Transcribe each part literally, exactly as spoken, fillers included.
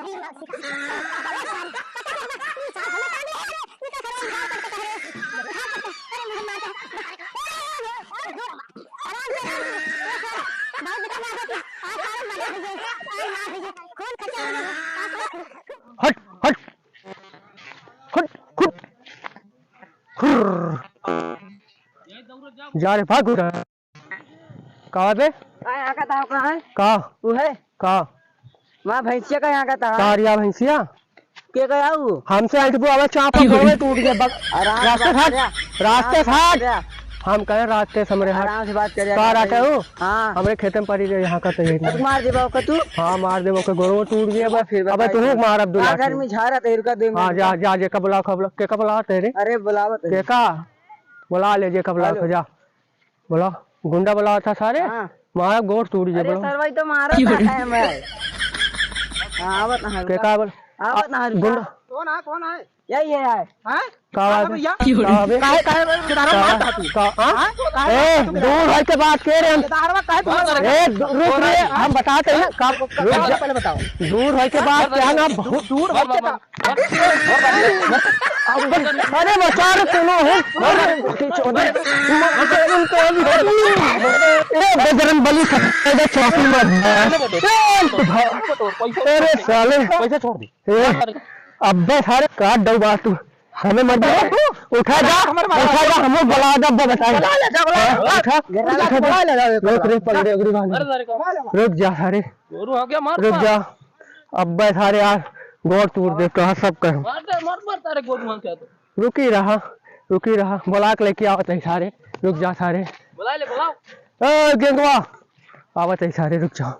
हट, हट, हट, हट। हुर्र। जा रे, भाग उधर। का बे? का यहाँ का था, कहाँ है? का? तू है? का? वहाँ भैंसिया का यहाँ का था? का रिया भैंसिया? के का आऊ? हमसे अटबो, अबे चापा फोड़वे टूट गया, बग-, आराम से रास्ते बात हट, करे। रास्ते आराम से बात हट। करे। हम कहे रास्ते से हमरे हट। आराम से बात करे, का आराम से। रहते हो? हाँ। हमरे खेते में पड़ी रहे, यहाँ का तो यही अब मार देबा ओका तू? हाँ, मार देबो, ओके गोड़ो टूट गया बा। फिर अबे बताइए तू तू। मार अब्दुल्ला का घर के। में झारा तेरे का दे हाँ, जा, जा, जे कबला, कबला, के कबला तेरे? अरे बुलावत है। के का? बुला ले जे कबला हेलो। के, जा। बोला, गुंडा बोला था सारे। हाँ। मारा गोड़ टूट गया, अरे बोला। सरवा, ई तो मारा था है मैं। हाँ, आवत ना हल्का। के का बोल? आवत ना हल्का। गुंडा। कौन है, कौन है? यही है यार। हैं? का बात है? भैया? का बे? काहे, काहे बे? केदारवा का, मारता तू? का, हाँ? हाँ? काहे ए, मारता तू दूर है के बात के रे हम। केदारवा काहे तू मारता? ए, दू-, रुक रे, हम बताते हैं। का, रुक जा। पहले बताओ। दूर है के बात क्या ना, बहुत दूर है के बात। अरे बचा रे, कोनो है। ए बजरंग बली, चौकी मत। अरे साले। पैसा छोड़ दे। ए, अब्बे सारे काट दऊ बात तू। हमें मत दे। उठा जा, उठा जा, हमें बुला दे, अब्बे बताए। बुला ले जा, बुला ले। हाँ, उठा, उठा जा। रुक, रुक, पकड़े, अगली बार। रुक जा सारे। गोरू हो गया, मार, रुक मार। जा। अब्बे सारे यार, गोड़ तोड़ दे, कहा सब कहे। मार दे, मार, मार, तारे गोरू हो गया तो। रुकी रहा, रुकी रहा, बुला के लेके आवत है सारे, रुक जा सारे। बुला ले, बुलाओ। ए, गेंगवा, आवत है सारे, रुक जा।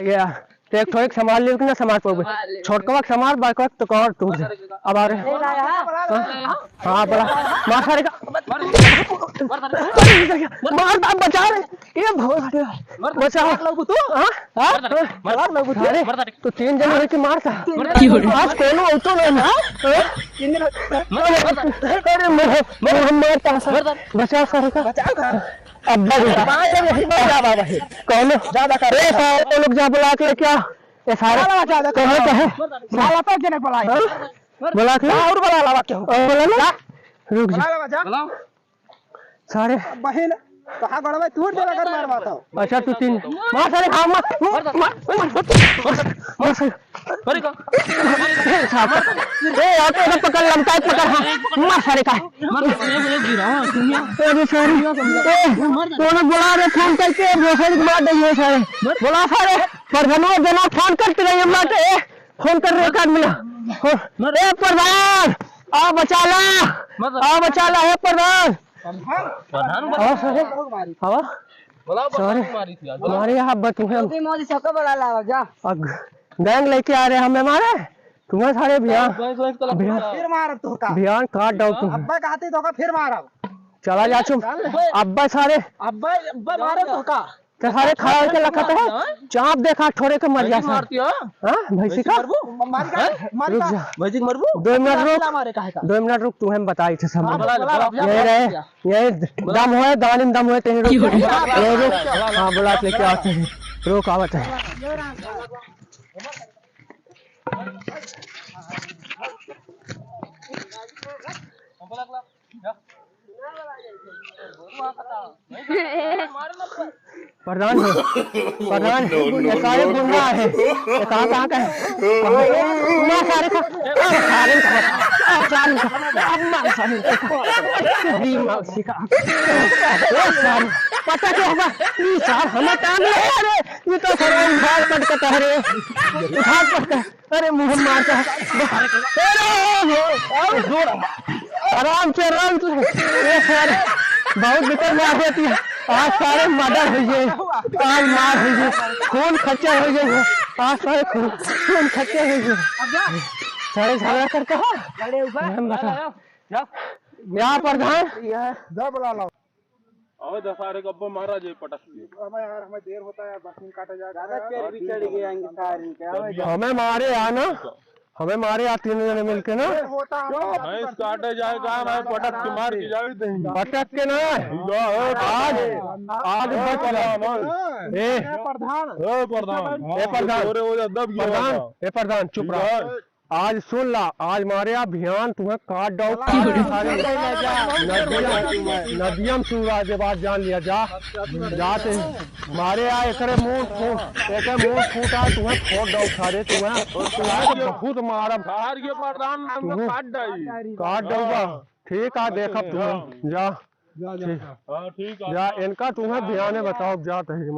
या, ते एक ठो एक संभाल ले कि ना संभाल पाओगे? संभाल ले। छोटकवा के संभाल, बाइक तो कवर टूट जाए। अब आ रहे। ले लाया। हाँ? हाँ, बड़ा। मार सारे का। मार, मार, मार, मार। मार, मार, बचा रे। ये बहुत हटे। मार, बचा। मार, लगू तू। हाँ? हाँ? मार, मार, मार, मार, अरे, मार, मार। तो तीन जन होके मारता। मार, मार। आज कोनो होतो ना, हाँ? हाँ? तीन जन। मार, मार, मार। अरे, मार, मार, मारता। मार, मार। बचा सारे का। बचा का। अब बस। बाबा, जब यही बात जा बाबा है। कौन? ज्यादा कर। ए, सारे लोग जा बुला के क्या? ए, सारे। ज्यादा, ज्यादा कर। कहे, कहे? साला तो जनक बुलाए। हाँ? बुला के? और बुला लावा क्यों? और बुला ना? जा। रुक जा। बुला लावा, जा। बुलाओ। सारे। बहिन, कहाँ गड़बे? तू दे अगर मार माता हो। अच्छा, तू तीन। मार सारे, हाँ, मार, मार, मार, मार, मार सारे। अरे का? ए, साहब। ए, आप इधर पकड़, लमका के पकड़, हाँ। मार सारे का। मार, मार, मार, मार, गिरा, हाँ, सुनिया। अरे सारे। ए, मार, मार। तूने बुला रहे फोन करके, भोसड़ी को मार देंगे सारे। मार। बुला सारे। प्रधानो जना फोन करते रहिए, मार, ए, फोन कर रहे, काट मिला। हो। मार। ए, प्रधान, आ बचाला। मार, मार। आ बचाला, हे प्रधान। प्रधान? प्रधान आवा सारे। आवा। बोला, सारे। प्रधान मारी थी आज। हमारे यहाँ बतू है। अभी मोदी सबका बुला लावा, जा। अग-, गैंग लेके आ रहे हमें मारे। तुम्हें सारे बिहान, गैंग, गैंग, गैंग, बिहान, फिर मार तो का? बिहान काट डाल तुम्हें। अब्बा कहते तो का फिर मारा। चला जा चुप। चल। अब्बा सारे। अब्बा, अब्बा मारे तो का? तो सारे खड़ा होके लखत है। चाप देखा ठोरे के मर जा भैंसी सारे। मारती हो? हाँ, भैंसी भैंसी का? मरबू? म-, मारी का? हैं? मारी रुक का? जा। भैंसी के मरबू? दो मिनट रुक। मारे काहे का? दो मिनट रुक, तुम्हें हम बताई थे सब। हाँ, बोला, बोला, बोला, यही रहे। बोला। यही दम होए, दानिम दम होए, तहीं रुक। बोला, बोला, ये रुक। बोला, बोला। हाँ, बुला के लेके आते हैं। रुक, आवत है। प्रधान हो, प्रधान हो, ये सारे गुंडा है। ये कहाँ, कहाँ का है? मार सारे का, मार सारे का, मार सारे का, मार सारे का। तेरी मौसी का। ए सारे, पता क्या हुआ? ये सार हमें काम ले, अरे, ये तो सारे उधार कट कटा है रे। उधार कट कटा। अरे मुँह मारता है। अरे, अरे, जोर आराम से, आराम से। ये सारे बहुत बेकार मार देती है। आज सारे मर्डर हो गए, आज मार हो गए, खून खच्चर हो गए। आज सारे खून, खून खच्चर हो गए। सारे झगड़ा करके हो। हम बता। या प्रधान। जा बुला लाओ। अबे दशहरे के अब्बा महाराज ये पटक दिए। अबे यार, हमें देर होता है यार, बस में काटे जा। ज्यादा चर्बी चढ़ गया इनके सारे के। अबे हमें मारे यार ना। हमें मारे यार तीन जने मिलके ना। भैंस काटे जाए, गाँव में पटक के मार के जाए दही। पटक के ना। या, ए, आज, आज ए, बच गया। प्रधान, ए। ए, प्रधान। ए, प्रधान। ए, प्रधान। तोरे वजह दब गया प्रधान, बा। ए, प्रधान, चुप रह। आज सुन ला, आज मारे आप भियान तुम्हें काट डाउब। नदिया, नदिया में तू आज बात जान लिया, जा, जाते। मारे आ एकरे मुंह फूट, एके मुंह फूटा, तुम्हें फोड़ डाउब सारे, तुम्हें, तुम्हें तो बहुत मारब। हार के प्रधान हमको तुम्हें काट डाई। काट डाउबा। हाँ। ठीक आ, देखब तुम्हें, जा। जा, जा, ठीक। जा। हाँ, ठीक आ। जा, इनका तुम्हें भियाने बताओ, जात है।